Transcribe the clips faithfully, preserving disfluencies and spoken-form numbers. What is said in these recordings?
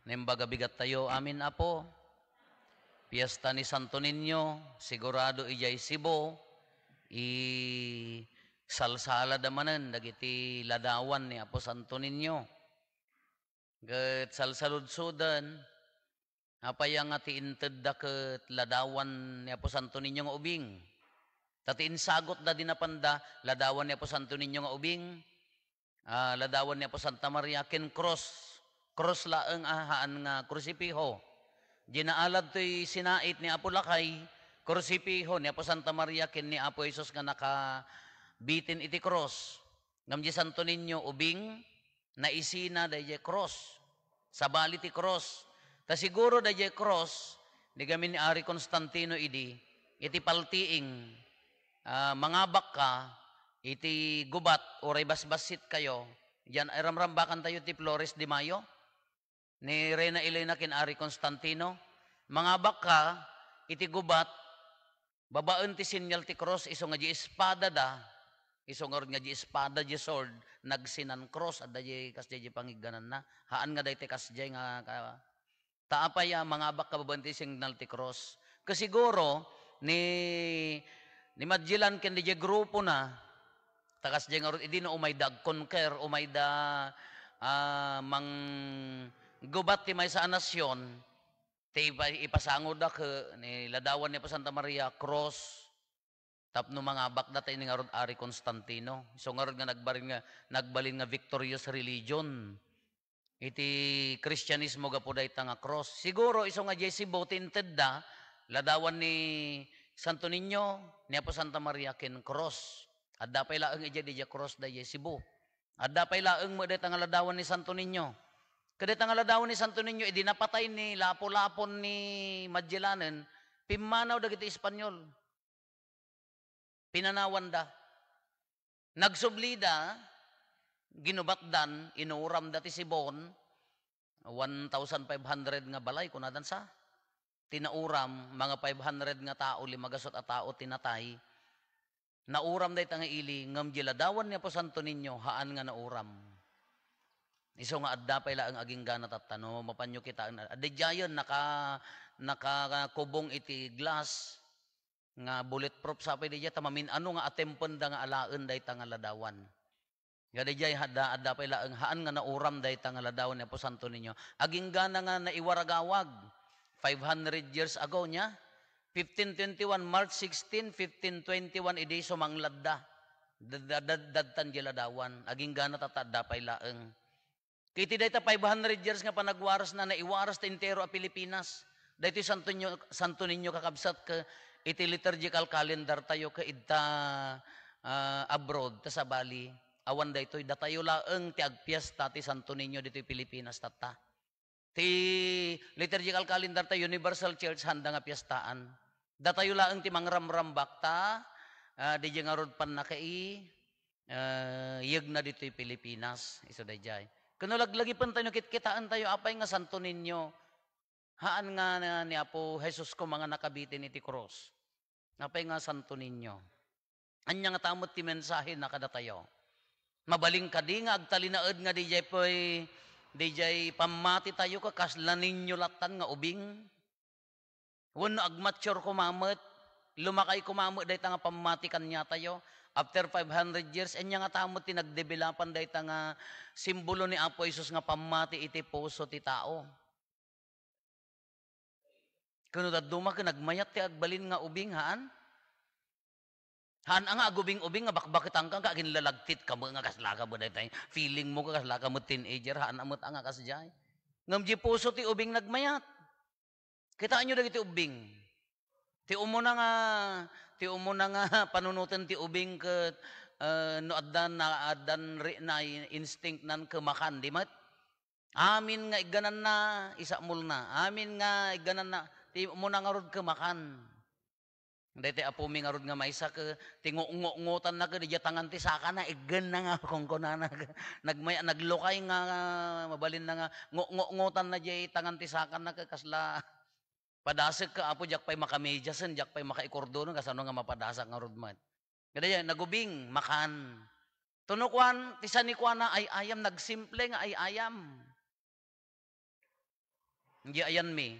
Naimbag a bigattayo amin, Apo. Fiesta ni Santo Niño, sigurado idiay Cebu, isalsalada manen dagiti ladawan ni Apo Santo Niño. Ket salsaludsoden, apay nga ti intedda ket ladawan ni Apo Santo Niño nga ubing? Ta ti insagutda idi napanda, ladawan ni Apo Santo Niño nga ubing, ah, ladawan ni Apo Santa Maria ken krus. Krus laeng a haan nga krusipiho. Dinaalad toy sinait ni Apo Lakay, krusipiho ni Apo Santa Maria ken ni Apo Jesus nga nakabitin iti krus. Ngem di Santo Niño, ubing, naisina daydiay krus. Sabali ti krus. Ta siguro daydiay krus, ni gamin ni Ari Constantino idi, iti paltiing, ah, mangabakka iti gubat, uray basbassit kayo, diyan ay ramrambakan tayo ti Flores de Mayo, ni Reyna Elena ken Ari Constantino. Mangabakka iti gubat, babaen ti senyal ti krus, isu nga di espadada, isu ngarud nga di espada, di sword, nagsinan krus, adda di kasdiay di pangiggananna. Haan nga daytoy kasdiay nga ka-, Ta apay a mangabakka babaen ti senyal ti krus? Ket siguro, ni, ni Magellan ken diay grupona, ta kasdiay ngarud idi no umayda agkonker, umayda, ah, manggubat ti maysa a nasion, ti ipa-, ipasangoda ket ni ladawan ni Apo Santa Maria, krus, tapno mangabakda ta idi ngarud Ari Constantino. Isu ngarud nga nagbalin nga, nagbalin nga victorious religion iti Kristianismo gapu dayta nga krus. Siguro isu nga diay Cebu ti intedda, ladawan ni Santo Niño, ni Apo Santa Maria ken krus. Adda pay laeng idiay, diay krus daydiay Cebu. Adda pay laeng met dayta nga ladawan ni Santo Niño. Ket dayta nga ladawan ni Santo Niño, idi napatay ni Lapu-Lapu ni Magellanen, pimmanaw dagiti Espanyol. Pinanawanda. Nagsublida, ginubatdan, inuramda ti Cebu, one thousand five hundred nga balay, kunadan sa. Ti nauram, mga five hundred nga tao, limagasut a tao ti natay. Nauram dayta nga ili, ngem di ladawan ni Apo Santo Niño, haan nga nauram. Isu nga adda pay laeng aginggana tatta, no mapanyo kitaen, adda diayen naka-, nakakubong iti glass nga bulletproof sa pay diay, ta mamin-ano nga atempenda nga alaen dayta nga ladawan. Nga diay adda, adda pay laeng haan nga nauram dayta nga ladawan ni Apo Santo Niño. Aginggana nga naiwaragawag, five hundred years ago niya, fifteen twenty-one, March sixteen, fifteen twenty-one, idi sumangladda. Dad-, dad-, dad-, dadtan di ladawan. Aginggana tatta adda pay laeng. Iti dayta five hundred years nga panagwarasna, naiwaras ti entero a Pilipinas. Daytoy Santo Niño, Santo Niño, kakabsat, ket iti liturgical calendar tayo ket idta, ah, abroad, ta sabali, awan daytoy, datayo laeng ti agpiesta ti Santo Niño ditoy Pilipinas tatta. Ti liturgical calendar ta Universal Church, haanda nga piestaan. Datayo laeng ti mangramrambak ta, ah, diay ngarud pannakai-, ah, yegna ditoy Pilipinas, isu daydiay. Ken no laglagipen tayo, kitkitaen tayo, apay nga Santo Niño, haan nga na-, ni Apo Jesus koma nga nakabitin iti krus. Apay nga Santo Niño? Ania ngata met ti mensahena kadatayo? Mabalin kadi nga agtalinaed nga diay pay, diay pammati tayo ket kasla Niño lattan nga ubing? Wenno agmature koma met, lumakay koma met dayta nga pammati kaniatayo? After five hundred years, ania ngata met ti nagdevelopan dayta nga simbolo ni Apo Jesus nga pammati iti puso ti tao? Ken no dadduma ket nagmayat ti agbalin nga ubing, haan? Haan a nga agubing-ubing nga bakbaketanka, nga aginlalagtitka met nga kaslaka met dayta, feeling mo nga kaslaka met teenager, haan a met a nga kasdiay. Ngem di puso ti ubing nagmayat. Kitaenyo dagiti ubing. Ti umuna nga, ti umuna nga panunoten ti ubing ket, eh, no adda na, addan ri-, na instinct nan ket makan, di met? Amin nga iggananna, isamulna. Amin nga iggananna, ti umuna ngarud ket makan. Daytoy apomi ngarud nga maysa ket ti ngotngotanna ket diay tangan ti sakana, iggenna nga kunkunana. Nagmay-, naglukay nga mabalinna nga ngotngotanna diay tangan ti sakana ket kasla padasek ket, "Apo, diak pay makamediasen, diak pay makaikordonen, kasano nga mapadasak ngarud met?" Kadaya, nagubing, makan. Tuno kuan, ti sanikuana ay-ayam, nagsimple nga ay-ayam. Di ayanmi.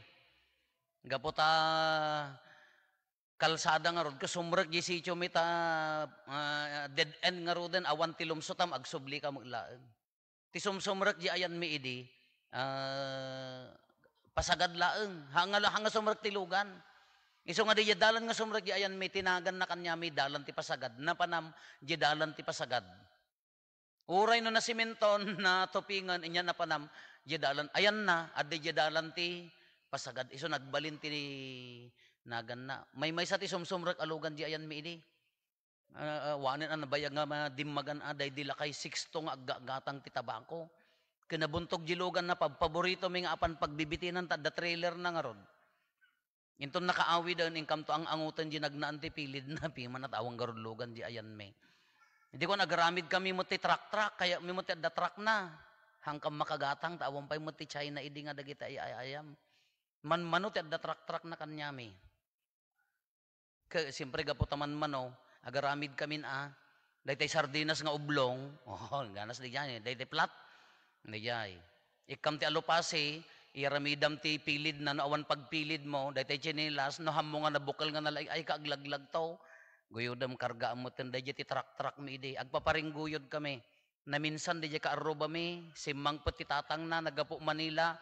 Gapu ta kalsada ngarud, ket sumrek di sitiomi ta, ah, dead end ngaruden, awan ti lumsut, agsubli ka met laeng. Ti sumsumrek di ayanmi idi, ah, pasagad laeng. Haan nga, haan nga sumrek ti lugan. Isu nga di dalan nga sumrek di ayanmi, ti naganna kaniami dalan ti pasagad. Napanam, di dalan ti pasagad. Uray no nasimenton, natupingen, inya napanam, di dalan. Ayanna, adda di dalan ti pasagad. Isu nagbalin ti naganna. Maymaysa ti sumsumrek a lugan di ayanmi idi. Ah, ah, wanen a nabayag nga ma-, dimmagan a, daydi lakay sixto nga aggagatang ti tabako. Kinabuntog di lugan na pab-, paborito mi nga apan pagbibitinan ta adda trailer na ngarud. Inton nakaawiden, inkamto ang-angoten di nagnaan ti pilid na, piman at awan garud lugan di ayanmi. Idi ko nagaramid kami met ti truck-truck, kaya mi met ti adda truck na. Hangkam makagatang, ta awan pay met ti China idi nga dagiti ay-, ay-, ayam. Manmano ti adda truck-truck na kaniami. Ke-, siyempre, gapu ta manmano, agaramid kamin a, daytay sardinas nga ublong, oh, ganas di jay, daytay plat, di jay. Ikkam ti alupasi, iyaramidam ti pilid na, no awan pagpilid mo, daytay tsinelas, no hammo nga nabukel nga nalaig-ay ka aglaglag to, guyodem kargaam met dayjay ti truck-truck mi idi, agpaparingguyod kami. Naminsan, dayjay kaarrubami, simmangpet ti tatangna, naggapu Manila,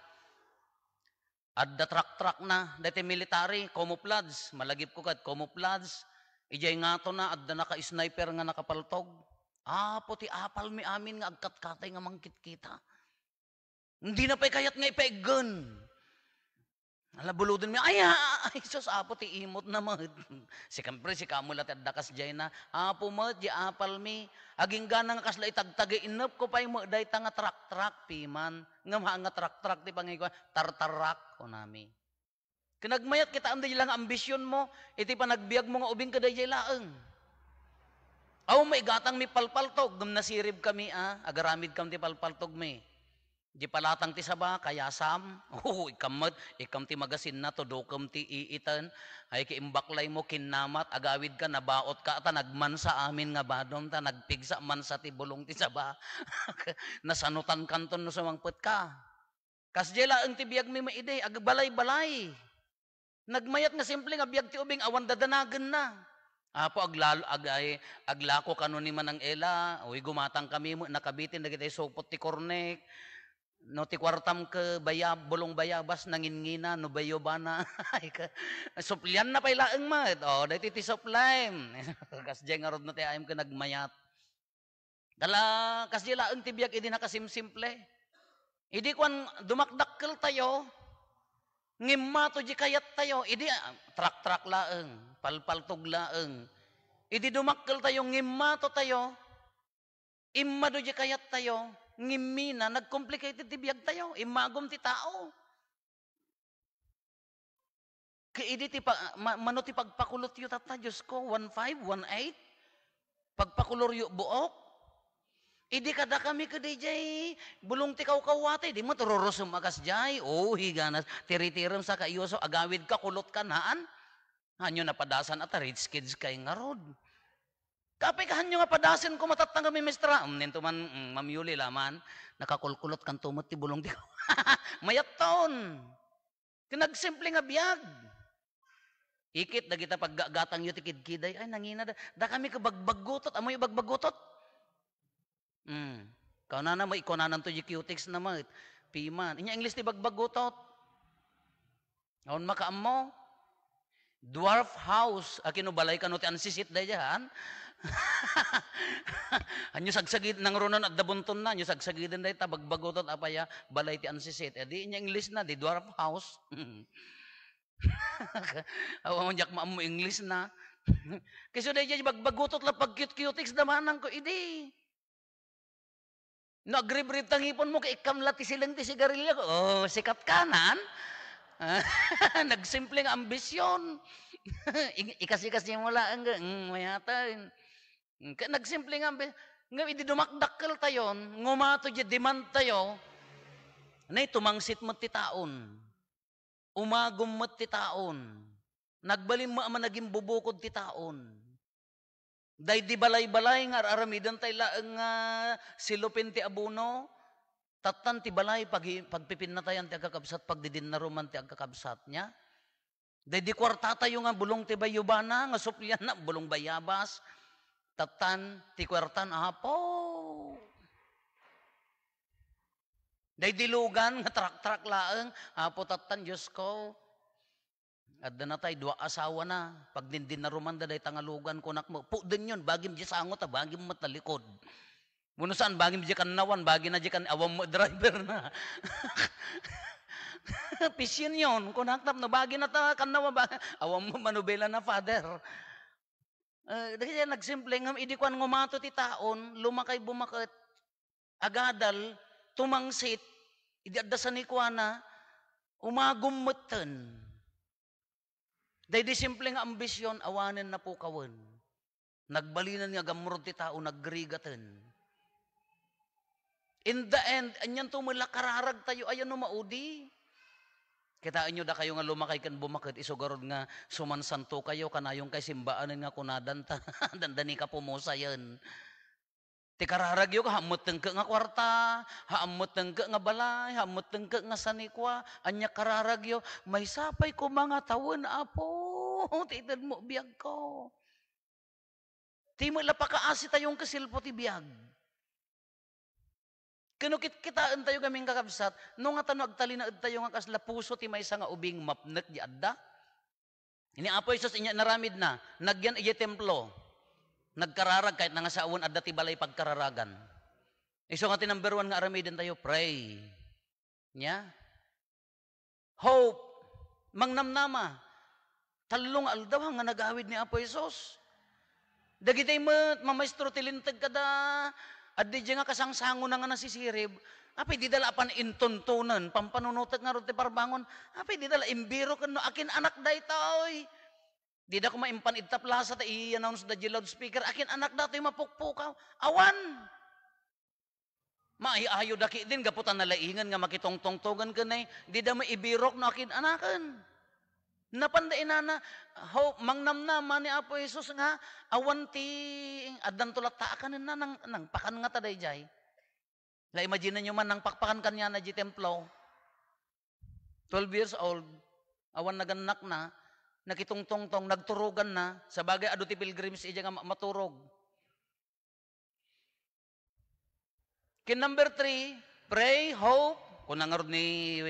adda truck-truck na, daytay military, camouflage, malagipko ket camouflage. Idiay ngatona, adda naka-sniper nga nakapaltog. Apo ti apalmi amin nga agkatkatay nga mangkitkita. Hindi na pay kayat nga ipaiggen. Ala, buluden mi, "Ay, ah, ay, sus, Apo, ti imot na met." Siyempre, sika met la ti adda kasdiay na, "Apo met, di apalmi. Aginggana nga kasla itagtagi, inepko pay met dayta nga truck-truck, piman." Ngem haan nga truck-truck ti pangikuan, tartarak, kunami. Ket nagmayat kitaem daydiay la nga ambisionmo, iti panagbiagmo nga ubing ket daydiay laeng. Aw, maigatangmi palpaltog, ngem nasiribkami a, agaramidkami ti palpaltogmi. Di palatang ti saba, kayasam. Oo, ikkam met, ikkam ti magasinna, tudokem ti iiten. Ay, ki imbaklaymo, kinnamat, agawidka, nabaotka, ta nagmansa amin nga badom, ta nagpigsa mansa ti bulong ti saba. Nasanutankanton no sumangpetka. Kasdiay laeng ti biagmi idi, agbalay-balay. Nagmayat nga simple nga biag ti ubing, awan dadanagenna. Apo, aglal-, ag-, ay, aglako kano ni Manang Ela, uy, gumatangkami met, nakabitin dagiti supot ti kornek. No ti kuartam ket baya-, bulong bayabas, nanginngina, no bayubana. Ay, ka-, suplianna pay laeng met. O, daytoy ti supplyem. Kasdiay ngarud no ti ayam ket nagmayat. Dala, kasdiay laeng ti biag idi nakasimsimple. Idi kuan, dumakdakkeltayo, ngimmato di kayattayo. Idi, ah, trak-trak laeng, palpaltog laeng. Idi dumakkeltayo, ngimmatotayo, immado di kayattayo, ngimmina, nag-complicated ti biagtayo, immagum ti tao. Ket idi ti pa-, ma-, mano ti pagpakulotyo tatta, Diosko, one five, one eight? Pagpakuloryo buok? Idi kadakami ket idiay bulong ti kawkawatay, di met rurusem a kasdiay. O, higanas, tiritirem sa kaiyoso, agawidka, kulotkan, haan? Hanyo napadasan a ta rich kids kay ngarud. Apay, kahanyo nga padasen koma tatta nga mimestra? Mm, ninto man, mm, Ma'am Yuli la man, nakakulkulot kanto met ti bulong ti kaw-, mayatton. Ket nagsimple nga biag. Ikit dagita paggagatangyo ti kidkiday. Ay, nangina da. Dakami ket bagbaggutot. Ammoyo bagbaggutot? Hmm. Kunana met, ikunananto di cutex na met. Piman. Inya English ti bagbaggutot. Awan makaammo? Dwarf house. Akin no balay kano ti ansisit daydiay, han? Hanyo sagsagid, nangrunan adda buntonna, hanyo sagsagiden dayta, bagbaggutot apay a balay ti ansisit. E di, inya English na, di dwarf house. Awan diak maammo English na. Kayso daydiay, bagbaggutot la pag-cute-cutex, damananko idi. No agribrid ta ngipenmo, ket ikkam la ti sileng ti sigarilyo. Oh, sikat kanan. Nagsimple nga ambision. Ik-, ikas-ikasmo laeng, mm, mayatan. Mm, ket nagsimple nga ambi-, nga idi dumakdakkeltayon, ngumato di demandtayo, nay, tumangsit met ti taon. Umagum met ti taon. Nagbalin met a managimbubukod ti taon. Daydi balay-balay nga ar-aramidentay laeng nga silupin ti abono, Tattan ti balay, pagi-, pagpipinnatayan ti agkakabsat, pagdidinnaruman ti agkakabsat niya. Daydi kuartatayo nga bulong ti bayubana, nga supplianna, bulong bayabas. Tattan, ti kuartan, Apo. Daydi lugan nga trak-trak laeng, Apo, tattan, Diyos ko. Adda natay, dua asawana. Pagdindinnaruman da dayta nga lugan, kunak mo, "Pudden yon, bagim di sango ta, bagim met talikod." Wenno saan, bagim di kannawan, bagina di kan-, awan mo driver na. Pisyon yon, kunak tapno, bagina ta kannawan, ba-, awan mo manubela na, Father. Eh, dagiti nagsimple ngem idi kuan ngumato ti taon, lumakay bumaket, agadal, tumangsit, idi adda sanikuana, umagum metten. Daydi simple nga ambision, awanen napukawen. Nagbalinen nga gamrod ti tao, nagrigaten. In the end, anianto met la kararagtayo, aya no maudi? Kitaenyo dakayo nga lumakay ken bumaket, isu garud nga sumansantokayo, kanayon kay simbaanen nga kunadanta, dandani ka pumusayen. Ti kararagyo, haammettengke nga kuarta, haammettengke nga balay, haammettengke nga sanikua, ania kararagyo, maysa pay koma nga tawen, Apo, ti itedmo biagko. Ti met la pakaasitayon ket silpo ti biag. Ken no kitkitaentayo gamin, kakabsat, no ngata no agtalinaedtayo nga kasla puso ti maysa nga ubing, mapnek di adda. Ni Apo Jesus, inya inaramidna, nagyan idiay templo. Nagkararag, ket nangsawen adda ti balay pagkararagan. Isu nga ti number one nga aramidentayo, pray. Nia? Hope, mangnamnama. Tallo nga aldaw nga nagawid ni Apo Jesus. Dagiti met, mamaestro ti Linteg kada, adda idiay nga kasangsangonan nga nasisirib. Apay, dida la apan intuntunen, pampanunotek ngarud ti parbangon. Apay, dida la imbiroken no akin-anak daytoy. Dida koma impan ita plaza ta i-announce da idiay loudspeaker, akin-anak datoy mapukpukaw. Awan. Maayo-ayo da ketdin gapu ta nalaingen nga makitungtungtogen ken nay, dida maibirok no akin-anaken. Napanda inana, ho, mangnamnama ni Apo Jesus nga awan ti, addanto latta a kanenna, nang, nangpakan ngata daydiay. La, imagine-yo man, nangpakpakan kaniana di templo. Twelve years old, awan nagannakna, nakitungtungtong, nagturoganna, sabagay adu ti pilgrims idiay nga ma-, maturog. Ken number three, pray, hope. Kuna ngarud ni,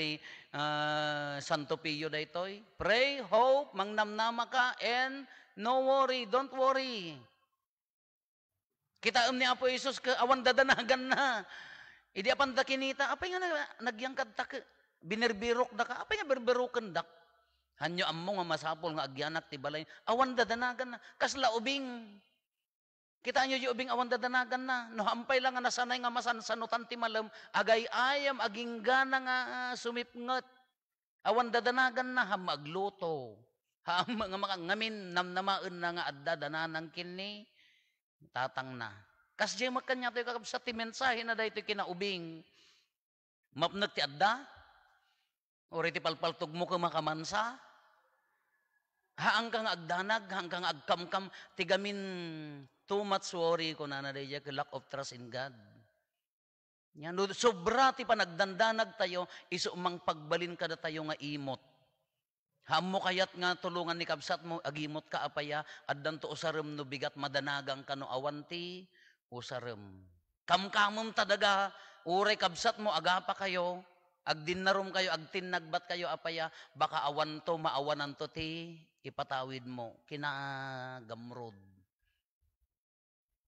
ah, Santo Pio daytoy, "Pray, hope, mangnamnama ka, and no worry, don't worry." Kitaem ni Apo Jesus ket awan dadanaganna. Idi apan da kinita, "Apay nga na-, nagyangkadta ket binirbirokdaka? Apay nga birbirokendak?" Hanyo ammo nga masapul nga agyanak ti balay. Awan dadanaganna. Kasla ubing. Kitaenyo di ubing awan dadanaganna. No, hampay la nga nasanay nga masansanotan ti malem, agay-ayam, aginggana nga, ah, sumipnget. Awan dadanaganna, haan agluto. Haan nga maka-, ngamin namnamaenna nga adda dananan ken ni tatangna. Kasdiay met kaniatoy, kakabsat, ti mensahena daytoy kinaubing. Mapnek ti adda? Uray ti palpaltogmo ket makamansa? Haanka nga agdanag, haanka nga agkamkam, ti gamin, too much worry, kunana daydiay, lack of trust in God. Nia, no sobra ti panagdandanagtayo, isu mangpagbalin kadatayo nga imot. Haanmo kayat nga tulongan ni kabsatmo, agimot ka, apay a, addanto usarem no bigat, madanaganka no awan ti usarem. Kamkamem ta daga, uray kabsatmo, agapakayo, agdinnarumkayo, agtinnagbatkayo, apay a, baka awanto, maawananto ti ipatawidmo, kinagamrod.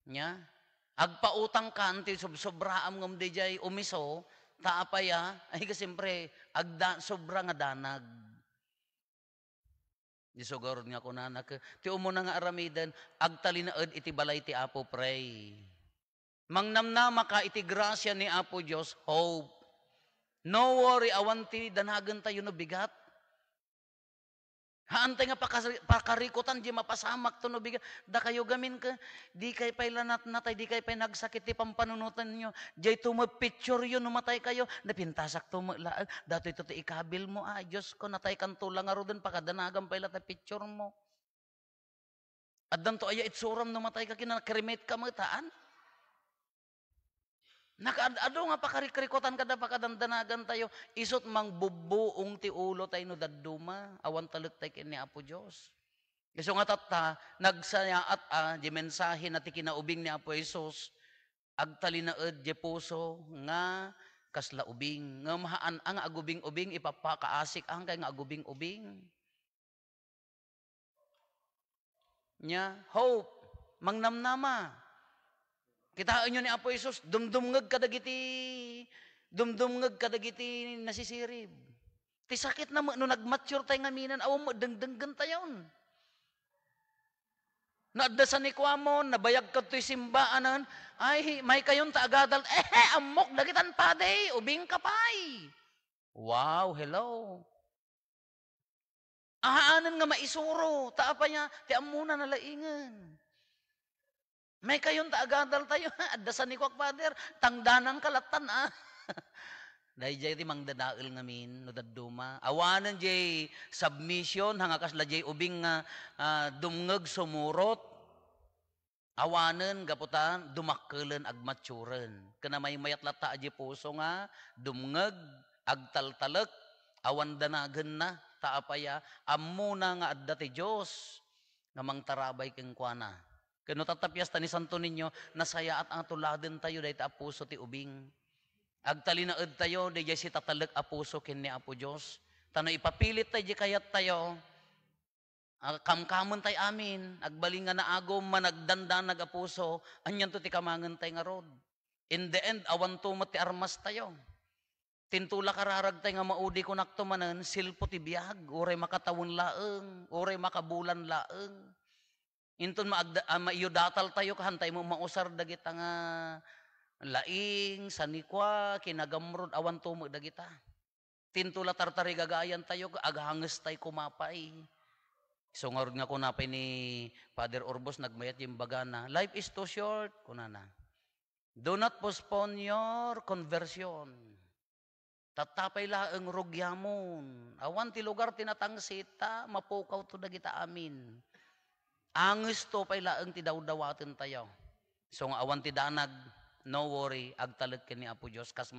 Nia? Agpautangkan ti sobsobraam ngem daydiay umiso, ta apay a, ay, ka, siyempre, agda-, sobra nga danag. Isu garud nga kunana, ke-, ti umuna nga aramiden, agtalinaed iti balay ti Apo, pray. Mangnamnama ka iti grasia ni Apo Dios, hope. No worry, awan ti danagentayo no bigat. Haantay nga pakari-, pakarikutan di mapasamak to no bigat. Dakayo gamin ka, di kay pay lanat-, natay, di kay pay nagsakit ti pampanunotanyo. Jay to met picture yo no matay kayo. Napintasak to met laeng. Datoy to ti ikabil mo. Ay, Diyos ko, natay kanto la ngaruden, pakadanagan pay la ta picture mo. Addanto aya itsuram no matay ka, kina-cremate ka met, haan? Nakaad-adu nga pakarikrikutan kada pakadandanagan tayo, isut' mangbubbuong ti ulo tayo no dadduma, awan talek tayo ken ni Apo Dios. Isu nga tatta, nagsayaat a, di mensahe na ti kinaubing ni Apo Jesus, agtalinaed di puso nga kasla ubing. Ngem haan a nga agubing-ubing, ipapakaasik a nga agubing-ubing. Nia, hope, mangnamnama. Kitaenyo ni Apo Jesus, dumdumngeg kadagiti, dumdumngeg kadagiti nasisirib. Ti sakit na met no nagmature tayo ngaminen, awan met dengdenggen tayon. No adda sanikuamon, nabayag kadtoy simbaanen, ay, maykayon ta agadal, eh, ammok dagitan padi, ubing ka pay. Wow, hello. Ahaanen nga maisuro, ta apay a, ti ammona nalaingen. Maykayon ta agadal tayo, adda sanikuak, Father, tangdanan ka lattan, a. Daydiay ti mangdadael ngamin, no dadduma. Awanen jay submission, haan nga kasla jay ubing nga, ah, dumngeg, sumurot. Awanen gapu ta dumakkelen, agmaturen. Ken namaymayat latta a di puso nga dumngeg, agtaltalek, awan danagenna, ta apay a, ammona nga adda ti Dios nga mangtarabay kenkuana. Ken no tatta fiesta ni Santo Niño, nasayaat a nga tuladentayo dayta a puso ti ubing. Agtalinaedtayo daydiay sitatalek a puso ken ni Apo Dios. Ta no ipapilit tayo di kayattayo, ah, kamkamen tay amin, agbalin nga naagum, managdandanag a puso, anianto ti kamangen tay ngarud? In the end, awanto met ti armas tayo. Tinto la kararag tay nga maudi, kunak to manen, silpo ti biag, uray makatawen laeng, uray makabulan laeng. Inton maagda-, ah, maiudatal tayo, kahan tayo mausar dagita nga laing, sanikua, kinagamrud, awanto met dagita. Tinto la tartarigagayan tayo, aghanges tay kumapay. So ngarud nga kuna pay ni Father Urbos, nagmayat yung bagana, "Life is too short," kunana. "Do not postpone your conversion." Tattapay laeng rugyamon. Awan ti lugar ti natangsit, ta mapukaw to dagita amin. Anges to pay laeng ti dawdawaten tayo. So nga awan ti danag, no worry, agtalek ken ni Apo Dios, kas